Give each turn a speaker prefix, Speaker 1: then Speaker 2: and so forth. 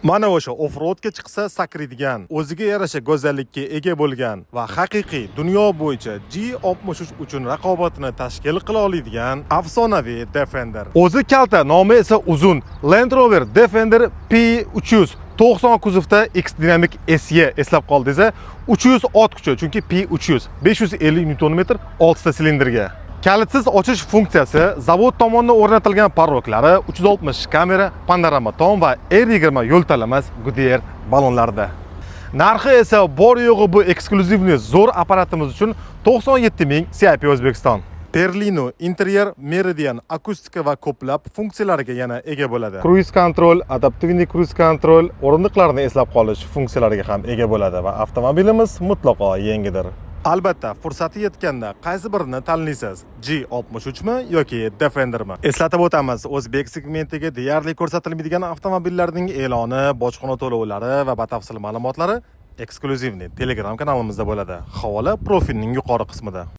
Speaker 1: Mana o'sha off-roadga chiqsa sakraydigan, o'ziga yarasha go'zallikka ega bo'lgan va haqiqiy dunyo bo'yicha G63 uchun raqobatni tashkil qila oladigan afsonaviy Defender. O'zi kalta, nomi esa uzun. Land Rover Defender P300 90 kuzovda X Dynamic SE, eslab qoldingiz, 300 ot kuchi, chunki P300 550 Nm 6 ta silindrga. Kalitsiz ochish funksiyasi, zavod tomonidan o'rnatilgan порог lari, 360 kamera, panorama tom va R20 yo'l tanlamas Goodyear ballonlarida. Narxi esa bor yo'g'i bu эксклюзивный zo'r apparatimiz uchun 97 ming CIP O'zbekiston. Perlino interyer, Meridian akustika va ko'plab funksiyalariga yana ega bo'ladi. Круиз контроль, адаптивный круиз контроль, o'rindiqlarni eslab qolish funksiyalariga ham ega bo'ladi va avtomobilimiz mutlaqo yangidir. Albatta, fursati yetganda qaysi birini tanlaysiz? G63 mi yoki Defendermi? Eslatib o'tamiz, o'zbek segmentiga deyarli ko'rsatilmaydigan avtomobillarning e'loni, bojxona to'lovlari va batafsil ma'lumotlari эксклюзивный Telegram kanalimizda bo'ladi. Havola profilning yuqori qismida.